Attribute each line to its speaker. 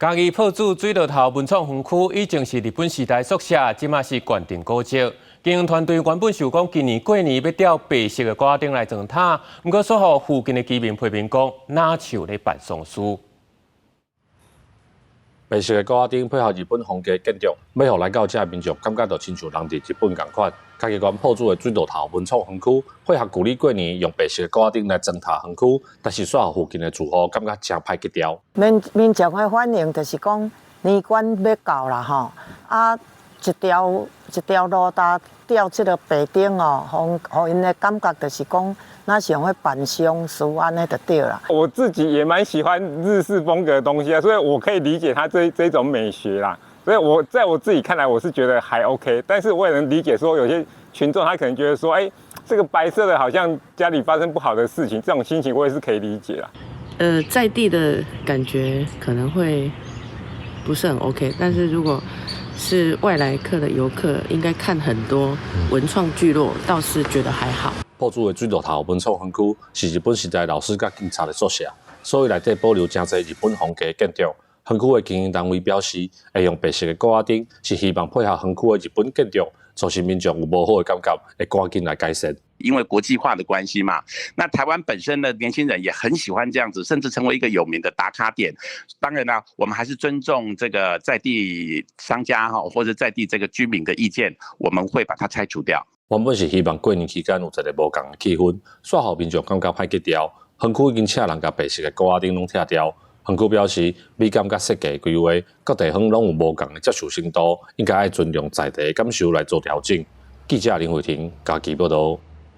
Speaker 1: 嘉義朴子水落頭文創園區以前是日本時代宿舍，這馬是縣定古蹟。經營團隊原本想講今年過年欲吊白色的鼓仔燈來裝塔，毋過煞予附近的居民批評講，若像咧辦喪事。
Speaker 2: 白色的鼓仔燈配合日本風格建築，欲予來到遮的民眾感覺著親像人佇日本仝款。嘉義縣朴子的水落頭文創園區配合舊曆過年，用白色的鼓仔燈來裝塔園區，但是煞予附近的住戶感覺誠歹格調。
Speaker 3: 民民眾的反應就是講年關欲到啦吼，啊一條一條路搭吊這個白燈哦，予𪜶的感覺就是講，若像咧辦喪事按呢就對啦。
Speaker 4: 我自己也蠻喜歡日式風格的東西啊，所以我可以理解他這種美學啦。所以我在我自己看來，我是覺得還 OK，但是我也能理解說有些群眾他可能覺得說，哎，這個白色的好像家裡發生不好的事情，這種心情我也是可以理解啦。
Speaker 5: 在地的感覺可能會不是很 OK，但是如果是外來客的遊客，應該看很多文創聚落，倒是覺得還好。
Speaker 2: 朴子的水落頭文創園區是日本時代老師佮警察的宿舍，所以內底保留誠濟日本風格建築。園區的經營單位表示，會用白色的鼓仔燈，是希望配合園區的日本建築，造成民眾有無好的感覺，會趕緊來改善。
Speaker 6: 因為國際化的關係嘛，那台灣本身的年輕人也很喜歡這樣子，甚至成為一個有名的打卡點。當然啦，我們還是尊重這個在地商家哈，或者在地這個居民的意見，我們會把它拆除掉。
Speaker 2: 原本是希望過年期間有一個無仝的氣氛，煞予民眾感覺歹格調。園區已經請人共白色的鼓仔燈攏拆掉。園區表示，美感佮設計規劃，各地方攏有無仝的接受程度，應該愛尊重在地的感受來做調整。記者林慧婷嘉義報道。